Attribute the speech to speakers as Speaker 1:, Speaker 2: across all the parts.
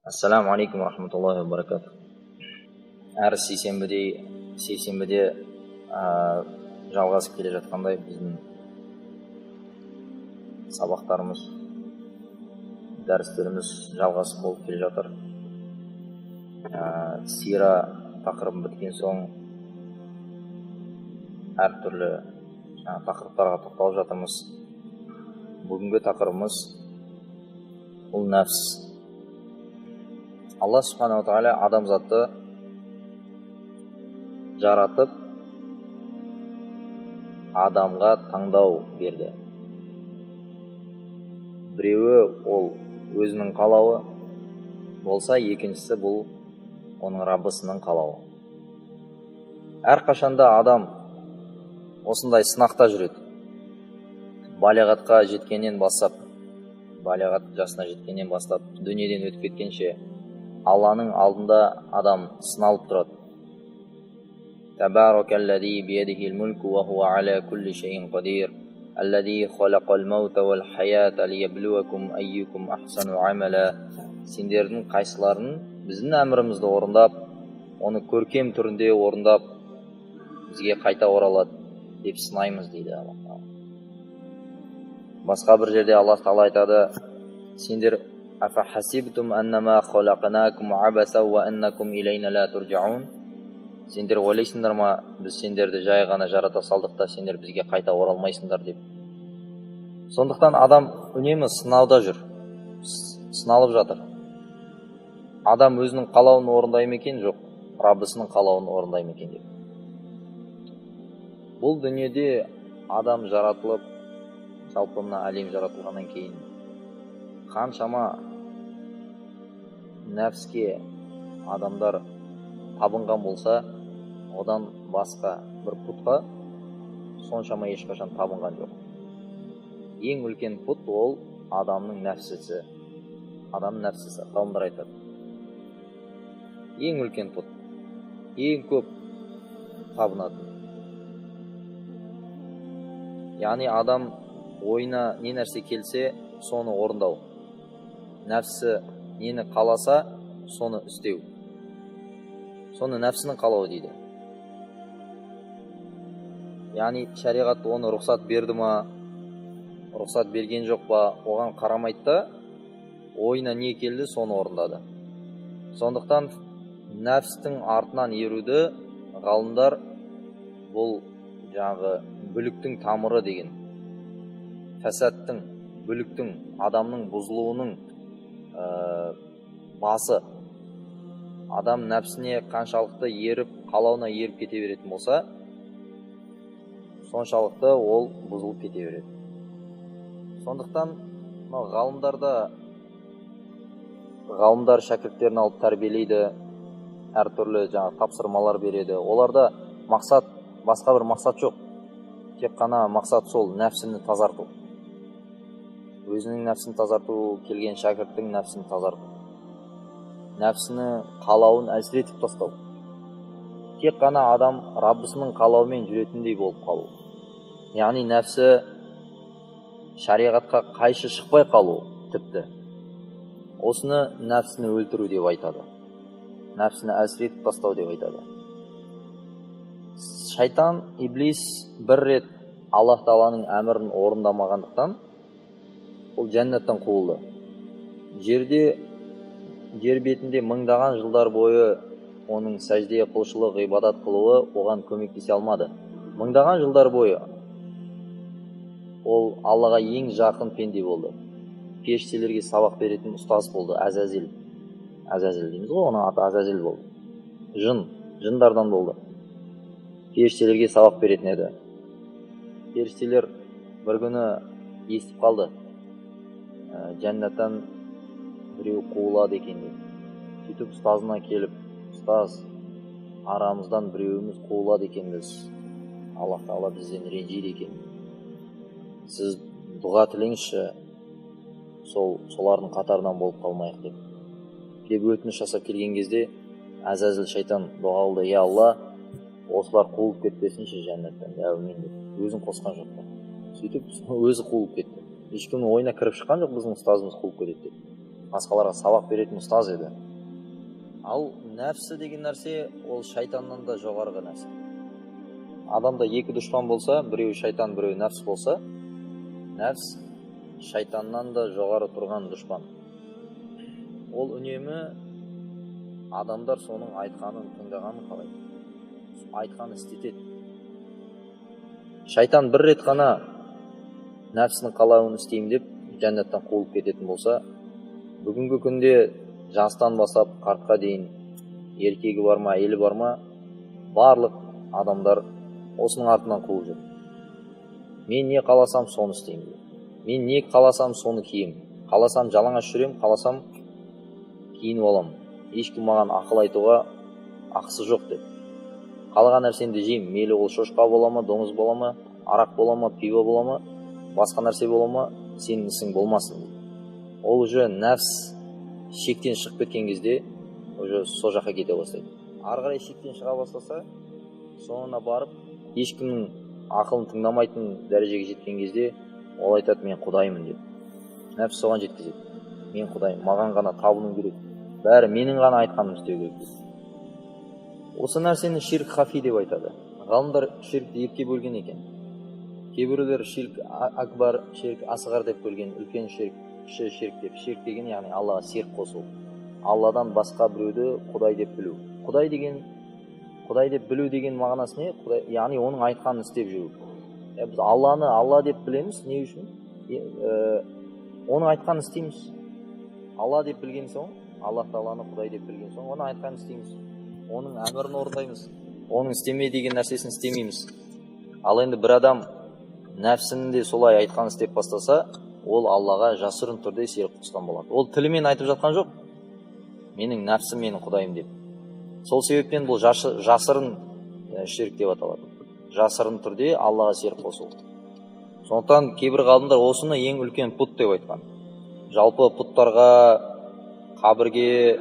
Speaker 1: Ассаламу алейкум рахматуллахи ва баракатух. Әр сейсенбіде жалғасып келе жатқандай біздің сабақтарымыз, дәрістеріміз жалғасып болып келе жатыр. Сира тақырыбын біткен соң әртүрлі тақырыптарға тоқталып жатырмыз. Бүгінгі тақырыбымыз ол нәпс. Алла субханала тағала адамзатты жаратып, адамға таңдау берді. Біреуі ол өзінің қалауы болса, екіншісі бұл оның Раббысының қалауы. Әрқашанда адам осындай сынақта жүреді. Балиғатқа жеткеннен бастап, балиғат жасына жеткеннен бастап, дүниеден өтіп кеткенше Алланың алдында адам сыналып тұрады. Табаракаллази биядихил мулку ва хуа аля кулли шайин қадир. Аллази халақал маута вал хаята лиябluвакум айюкум ахсану амала. Сендердің қайсыларын біздің әмірімізді орындап, оны көркем түрінде орындап, бізге қайта оралады деп сынаймыз дейді Алла тағала. Басқа бір жерде Алла тағала айтады: сендер афахасибтум аннама халақнакум абаса ва аннакум илайна ла туржаун. Сендер ойлайсыңдар ма, біз сендерді жай ғана жарата салдық та, сендер бізге қайта оралмайсыңдар деп. Сондықтан адам үнемі сынауда жүр, сыналып жатыр. Адам өзінің қалауын орындай ма екен, жоқ, Раббысының қалауын орындай ма екен деп. Бұл дүниеде адам жаратылып, жалпы мына әлем жаратылғаннан кейін қаншама нәпске адамдар табынған болса, одан басқа бір пұтқа соншама ешқашан табынған жоқ. Ең үлкен пұт ол адамның нәпсісі. Адамның нәпсісі, ғалымдар айтады. Ең үлкен пұт, ең көп табынатын. Яғни адам ойына не нәрсе келсе, соны орындау. Нәпсі нені қаласа, соны істеу. Соны нәпсінің қалауы дейді. Яғни шариғат оны рұқсат берді ма, рұқсат берген жоқ па, оған қарамайды да, ойына не келді, соны орындады. Сондықтан нәпстің артынан еруді ғалымдар бұл жаңағы бүліктің тамыры деген. Фәсаттың, бүліктің, адамның бұзылуының басы. Адам нәпсіне қаншалықты еріп, қалауына еріп кете беретін болса, соншалықты ол бұзылып кете береді. Сондықтан ғалымдар шәкірттерін алып тәрбиелейді, әртүрлі жаңа тапсырмалар береді. Оларда мақсат, басқа бір мақсат жоқ. Тек қана мақсат сол нәпсіні тазарту. Өзінің нәпсін тазарту, келген шәкірттің нәпсін тазарту. Нәпсіні қалауын әлсіретіп тастау. Тек қана адам Раббысының қалауымен жүретіндей болып қалу. Яғни нәпсі шариғатқа қайшы шықпай қалу тіпті. Осыны нәпсіні өлтіру деп айтады. Нәпсіні әлсіретіп тастау деп айтады. Шайтан, иблис бір рет Аллах тағаланың әмірін орындамағандықтан ол жәннаттан қуылды. Жер бетінде мыңдаған жылдар бойы оның сәжде, құлшылық, ғибадат қылуы оған көмектесе алмады. Мыңдаған жылдар бойы ол Аллаға ең жақын пенде болды. Періштелерге сабақ беретін ұстаз болды, Әзәзіл. Әзәзіл дейміз ғой, оның аты Әзәзіл болды. Жын, жындардан болды. Періштелерге сабақ беретін еді. Періштелер бір күні естіп қалды. Жәннаттан біреу қуылады екен деп. Сөйтіп ұстазына келіп, ұстаз, арамыздан біреуіміз қуылады екенбіз. Аллах тағала бізден ренжиді екен. Сіз дұға тілеңізші, солардың қатарынан болып қалмайық деп. Деп өтініш жасап келген кезде Әзәзіл шайтан дұға қылды: «Я Алла, осылар қуылып кетпесінші жәннаттан, әумин» деп. Өзін қосқан жоқ та. Сөйтіп өзі қуылып кетті. Ешкімнің ойына кіріп шыққан жоқ, біздің ұстазымыз қуылып кетеді деп. Басқаларға сабақ беретін ұстаз еді. Ал нәпсі деген нәрсе ол шайтаннан да жоғарғы нәрсе. Адамда екі дұшпан болса, біреуі шайтан, біреуі нәпсі болса, нәпс шайтаннан да жоғары тұрған дұшпан. Ол үнемі адамдар соның айтқанын тыңдағанын қалайды, айтқанын істетеді. Шайтан бір рет қана нәпсінің қалауын істеймін деп жәннаттан қуылып кететін болса, бүгінгі күнде жастан бастап қартқа дейін, еркегі бар ма, әйелі бар ма, барлық адамдар осының артынан қуып жүр. Мен не қаласам соны істеймін деп. Мен не қаласам соны киемін. Қаласам жалаңаш жүремін, қаласам киініп аламын. Ешкім маған ақыл айтуға ақысы жоқ деп. Қалаған нәрсені жеймін, мейлі ол шошқа бола ма, доңыз бола ма, арақ бола ма, пиво бола ма, басқа нәрсе бола ма, сенің ісің болмасын дейді. Ол уже нәпс шектен шығып кеткен кезде уже сол жаққа кете бастайды. Ары қарай шектен шыға бастаса, соңына барып ешкімнің ақылын тыңдамайтын дәрежеге жеткен кезде ол айтады, мен құдаймын деп. Нәпсі соған жеткізеді. Мен құдаймын, маған ғана табыну керек. Бәрі менің ғана айтқанымды істеу керек деп. Осы нәрсені ширк хафи деп айтады. Ғалымдар ширкті екіге бөлген екен. Кейбіреулер ширк акбар, ширк асғар деп бөлген, үлкен ширк, кіші ширк деп. Ширк деген яғни Аллаға серік қосу. Алладан басқа біреуді Құдай деп білу. Құдай деген, Құдай деп білу деген мағынасы не? Құдай, яғни оның айтқанын істеп жүру. Біз Алланы Алла деп білеміз, не үшін? Оның айтқанын істейміз. Алла деп білген соң, Аллах Тағаланы Құдай деп білген соң, оның айтқанын істейміз. Оның әмірін орындаймыз. Оның істеме деген нәрсесін істемейміз. Ал енді бір адам нәпсінің де солай айтқанын істеп бастаса, ол Аллаға жасырын түрде серік қосқан болады. Ол тілімен айтып жатқан жоқ, менің нәпсім менің Құдайым деп. Сол себептен бұл жасырын ширк деп аталады. Жасырын түрде Аллаға серік қосу. Сондықтан кейбір ғалымдар осыны ең үлкен пұт деп айтқан. Жалпы пұттарға, қабірге,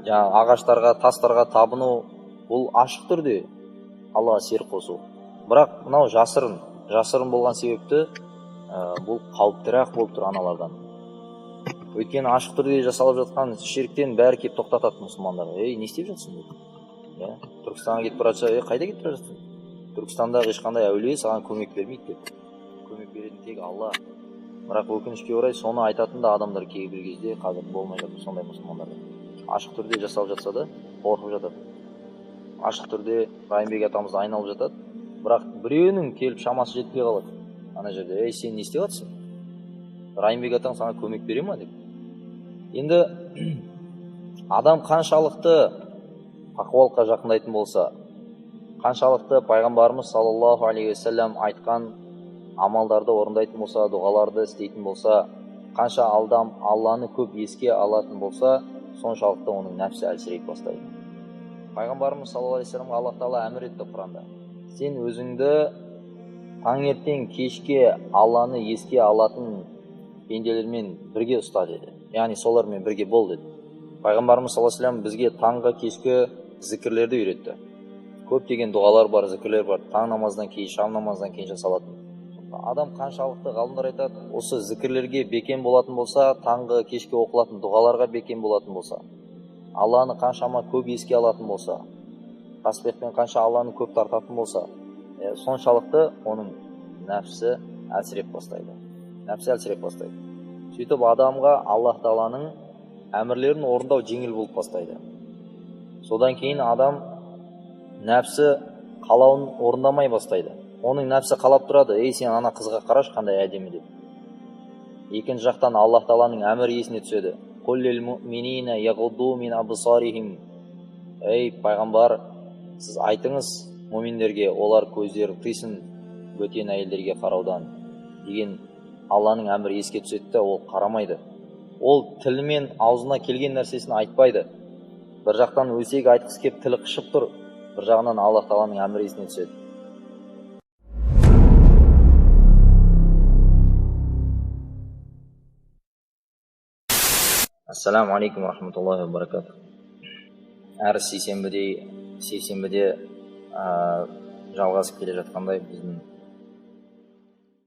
Speaker 1: жаңағы ағаштарға, тастарға табыну бұл ашық түрде Аллаға серік қосу. Бірақ мынау жасырын, жасырын болған себепті бұл қауіптірақ болып тұр аналардан. Өйткені ашық түрде жасалып жатқан ширктен бәрі келіп тоқтатады мұсылмандар. Ей, не істеп жатсың деп. Иә, Түркістанға кетіп бара жатса, ей, қайда кетіп бара жатсың? Түркістандағы ешқандай әулие саған көмек бермейді деп. Көмек беретін тек Алла. Бірақ өкінішке орай соны айтатын да адамдар кейбір кезде қазір болмай жатыр сондай мұсылмандар. Ашық түрде жасалып жатса да қорқып жатады. Ашық түрде Райымбек атамыз айналып жатады. Бірақ біреуінің келіп шамасы жетпей қалады. Ана жерде, ей, сен не істеп жатсың? Райымбек атаң саған көмек бере ма деп. Енді адам қаншалықты тақуалыққа жақындайтын болса, қаншалықты пайғамбарымыз саллаллаху алейхи уассалам айтқан амалдарды орындайтын болса, дұғаларды істейтін болса, қанша адам Алланы көп еске алатын болса, соншалықты оның нәпсі әлсірей бастайды. Пайғамбарымыз саллаллаху алейхи уассаламға Аллах тағала әмір етті Құранда. Сен өзіңді таңертең кешке Алланы еске алатын пенделермен бірге ұста деді. Яғни солармен бірге бол деді. Пайғамбарымыз саллаллаху алейхи уассалам бізге таңғы кешкі зікірлерді үйретті. Көптеген дұғалар бар, зікірлер бар. Таң намазынан кейін, шам намазынан кейін жасалатын. Адам қаншалықты, ғалымдар айтады, осы зікірлерге бекем болатын болса, таңғы кешкі оқылатын дұғаларға бекем болатын болса, Алланы қаншама көп еске алатын болса, таспихпен қанша Алланы көп тартатын болса, соншалықты оның нәпсі әлсіреп бастайды. Нәпсі әлсіреп бастайды. Сөйтіп адамға Аллах Тағаланың әмірлерін орындау жеңіл болып бастайды. Содан кейін адам нәпсі қалауын орындамай бастайды. Оның нәпсі қалап тұрады, ей, сен ана қызға қарашы қандай әдемі деп. Екінші жақтан Аллах Тағаланың әмірі есіне түседі. Қул лил муъминина яғудду мин абсарихим. Ей, пайғамбар, сіз айтыңыз муминдерге, олар көздерін тыйсын бөтен әйелдерге қараудан деген Алланың әмірі еске түседі де, ол қарамайды. Ол тілімен аузына келген нәрсесін айтпайды. Бір жақтан өсек айтқысы келіп тілі қышып тұр, бір жағынан Аллах Тағаланың әмірі есіне түседі. Ассаламу алейкум рахматуллахи ва баракатух. Әр сейсенбіде жалғасып келе жатқандай біздің